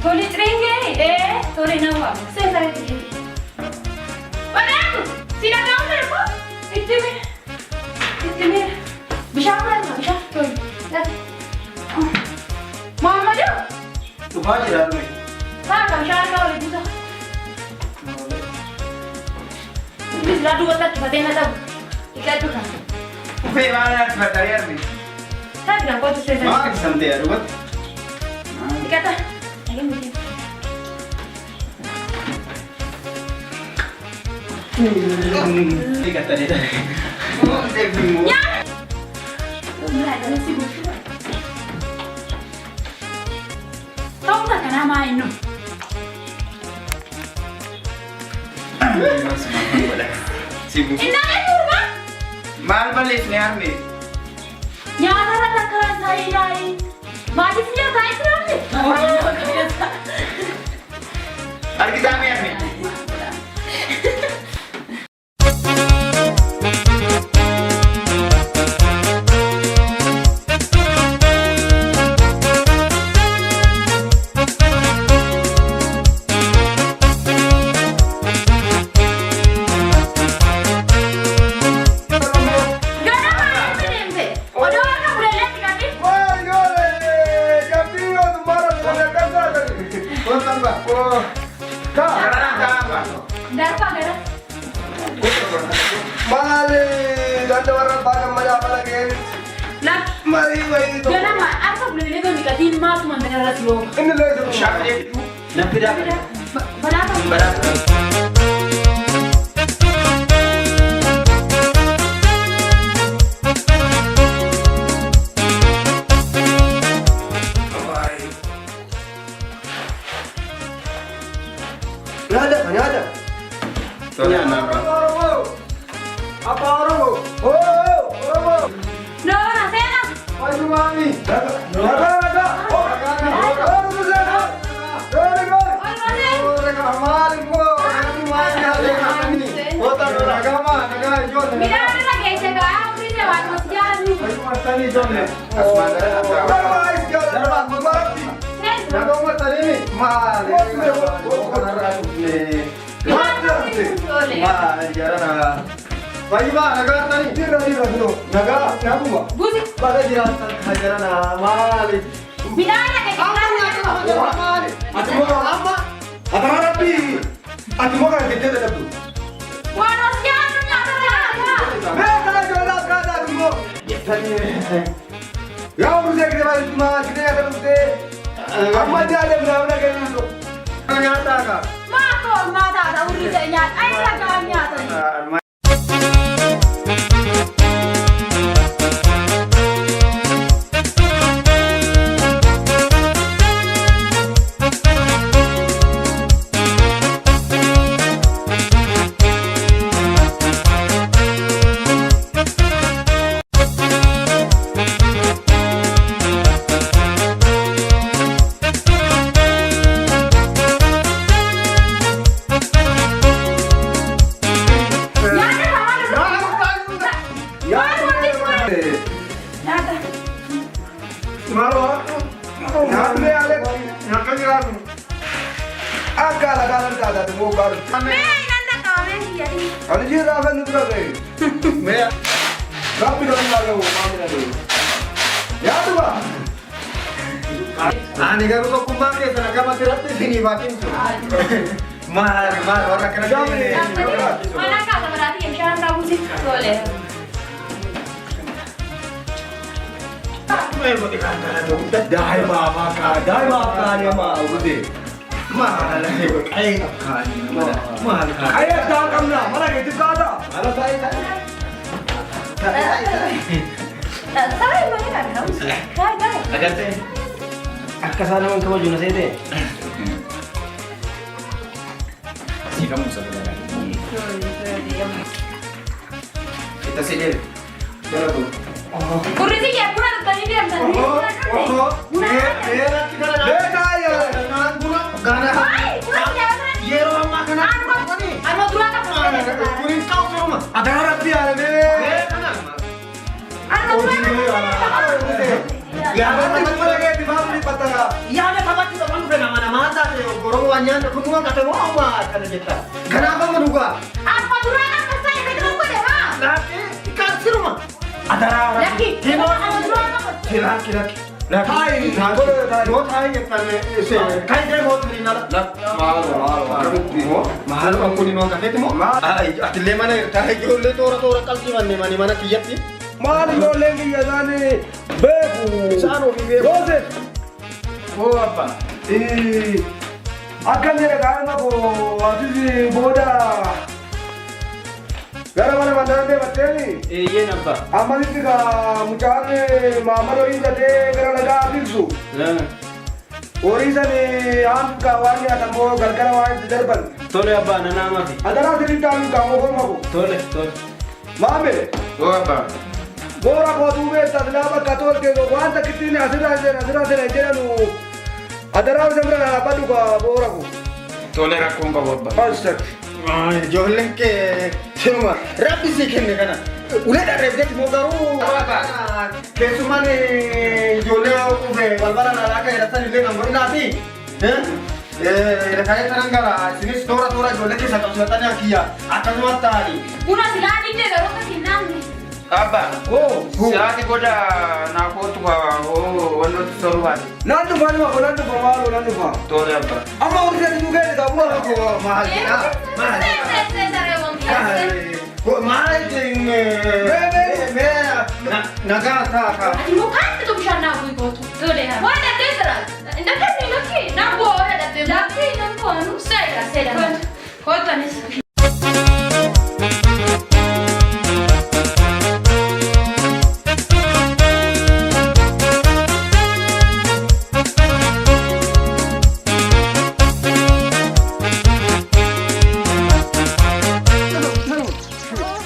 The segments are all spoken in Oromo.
Tole cireen ga'ee? Ee tole na waama. Seesare. Badhaatu si dhaga'uun darbu itti mira. Itti mira. Bishaan fudhatama bishaan tole. Muhammadu. Dhufaa jira harme. Taaka bishaan harkaa olii buusa. Innis laa duubatti harkifatee na dhabu. Dhiqadhu kan. Ufee maal harkifatanii harme? Taaka kan kootu seesare. Maal harkisamtee yaa duubatti? Dhiqata. Dhageen Dhiqatanii dha. Ta'umsa kanaa maa inni? Innaan duuba Maal balleessine harme? nyaata irra takka taa'ee yaa'ee. Maatiif nyaataa itti namni? Harkisaa mee harme? Ganama eessa deemte? Odoo harka buleelleetti qabdi. Darbaa gara. Lakki ganama harka buleellee kan dhiqatiin maatuma mana irratti yooba. Bishaan fidee nan fidaa. Balaa qabu. Balaa. Nyaata, nyaata. Noora seena. Midhaan irra geesse gahaa umrii waan mas jaallu. Buusi. Midhaan irra geesse. Waan as jaallu nyaata irra Maa oolmaa taata urrii ta'e nyaata. Ayi ragaa nyaata. Nyaata haala nyaata. Mee nan dhaqqabamee kiyyadii. Ani garuu tokkummaa keessan akkam asirratti isiniif haa cimsu. Maal maal warra akkana Mana kaasa biraatii bishaan irraa buusi. Tole. Taa'ee malee kan ta'u. Taa'ee taa'ee. Agartee akka isaan nama hin kabaju na seetee. Asii kamuu isa Itti asii deebi. Jalatu. Gurri si buna dhuftanii deemtan. Buna Yeroo ammaa kana Anuma duraa qaba. kun hin ta'u firuma. Anuma duraa qaba. Yaada taphachuudha waan dhufe nama namaa ta'a. nyaanna kun waan qatamu amma akkana jetta. Kanaaf amma dhugaa. Amma duraan akka isaa irra jiran godhe haa. Lakkee kan siruma. Adaraa. Lakki. Amma duraan akka. Lakki lakki. Taayi, taayi. Yoo taayi jettan kan ishee mootummaa nala. Maalo maalo akkamitti? Maal kun immoo kafeeti moo? Atillee mana jirta ijoollee toora toora qalbifanne mani mana kiyyatti. Maal ijoolleen kiyya isaan beeku. Isaan ofii beeku. Yoosef. Hoo abbaa. Akkan jedhe kaa'ima koo atis booda gara mana mandaan deematteeni. Eeyyeen abbaa. Ammasitti ka mucaan maamala horii gatee gara lagaa tiksu. Horii san haamtu kaa waan nyaatan moo galgala waan itti darban. Tole abbaa nanaama fi. Adaraa sirriitti haamtu kaa moo korma koo. Tole tole. Maame. Hoo abbaa. Boora kootuu beektaa silaa bakka tolte waan takkittiin asirraa seena asirraa seena jedhanu adaraa isa bira dhaabbadhu ka boora koo. Tole rakkoon qabu abbaa. Astak. Ijoolleen kee siruma rabbi sii kenne kana ulee dharreefteeti moo garuu keessumaan ijoollee dhufe balbala alaa akka hidhatan illee kan godhinaati. Kalee sanan gara isinis toora toora ijoollee keessa qabsiifatanii akiyya akkasumas ta'anii. Buna silaa diddee garuu akkasii hin naamne. Abbaa. Oo. Si'aati goda naa kootu hoo wantoota tolu baate. Nan dhufa nima koo nan dhufa maaloo nan dhufa. Tole abbaa. Amma horii sadi nu keessa kaa bu'a koo. Maal jedhaa? Maal Maal nagaa ta'a. Ati mukaan bitu bishaan naa bu'i gootu. Tole haa. Waan dhaddee jira. Dhaddee lakki naa bu'aa waan dhaddee. Lakki nan bu'aa nu seera seera. Kootu anis.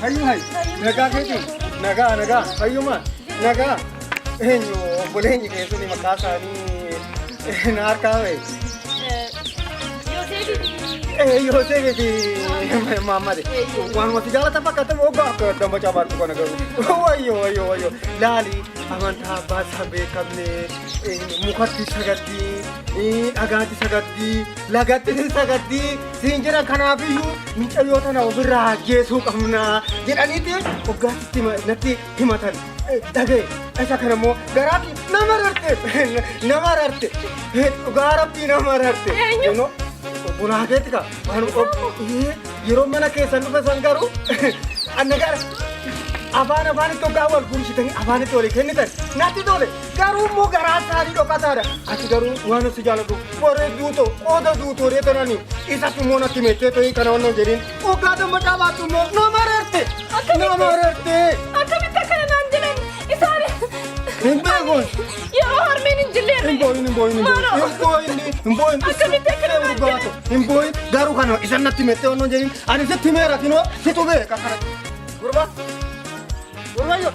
Fayyuma nagaa keeti nagaa nagaa fayyuma nagaa eenyu obboleenyi keessuni maqaa isaanii na harkaa ba'e. Yoosef fi Mahammad waanuma si jaalata fakkaata waggaa akka damba cabaatu kana garuu wayyo wayyo wayyo laali amantaa abbaa isaa beekamne mukatti sagaddii dhagaatti sagaddii lagatti sagaddii siin jedhan kanaafiyyuu micayyoo tana ofirraa ajjeesuu qabna jedhaniiti waggaatti natti himatan dhagaye isa kana immoo garaatti nama rarte nama rarte dhugaa rabbii nama rarte. Obbolaa keetti ka waan yeroo mana keessan dhufe san garuu anna gara afaan afaanitti hoggaa wal guurshitanii afaanitti walii kennitan natti tole garuu immoo garaa isaanii dhokataadha. Ati garuu waan si jaalladhu bareedduu ta'u qooda duutoo reetanani isatti immoo natti meettee ta'ii kana wannan jedhiin hoggaa damma caabaattu immoo nama rarte nama rarte. Akkamitti akkana naan jedhan isaan. Hin beekuun. Yeroo harmeen hin jilleerre. Hin boo'in hin boo'in hin boo'in hin boo'in. Akkamitti akkana naan jedhan. Hin boo'in garuu kana isan natti meettee wannan jedhiin ani sitti meera kinoo situ beeka kana. Gurbaa. Gurbayyo.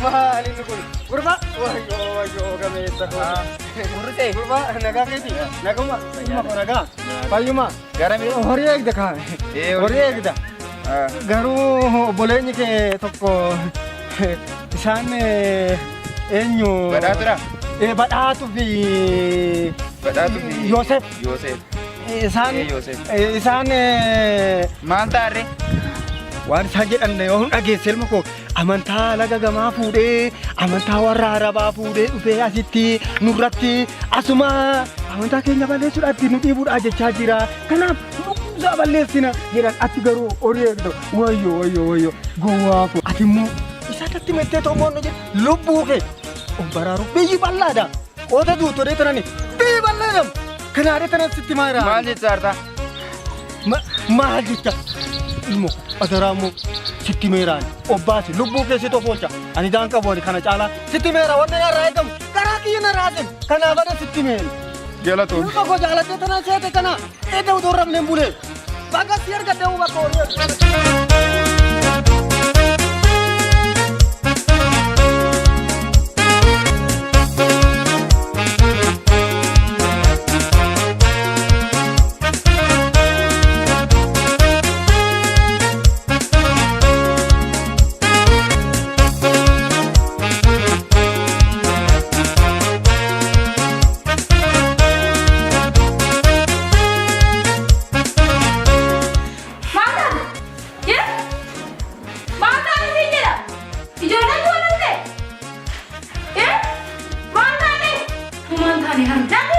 Maal inni kun? Gurbaa. Wayyoo wayyoo gameessa koo. Gurbaa nagaa keeti. Naguma. Dhimma koo nagaa. Fayyuma. Gara mee? Horii eegda kaa. Horii eegda. Garuu obboleenyi kee tokko isaan eenyu? Badhaatuudha? Badhaatu fi Badhaatu fi Yoosef. Yoosef. Isaan Yoosef. Isaan Maal taarree? Waan isaan jedhan yoo hin dhageesse ilma koo amantaa laga gamaa fuudhee amantaa warra arabaa fuudhee dhufee asitti nurratti asuma amantaa keenya balleessuudhaatti nu dhiibuudhaa jechaa jira. Kanaaf lubbuusaa balleessina jedhan ati garuu horii eegdu wayyo wayyo wayyo gowwaa koo ati immoo isaan natti mettee ta'uu jedhe lubbuu kee of baraaruuf biyyi bal'aadha. Qoota duutodee tanani biyyi bal'aadha. Kanaadha tanan sitti maayira. Maal jecha hartaa? Maal jecha? Ilmo adaraa immoo sitti meeraan obbaasi lubbuu kee sitti of oolcha. Ani daan qabu ani kana caalaa sitti meera wanna irraa eegamu garaa kiyya na raasin kanaaf ana sitti meera. Galatoon. Ilma koo jaalattee tanaan seete kana eeda utuu rafne hin bulee. Bakka si argadde huu bakka horii. Nafani harme.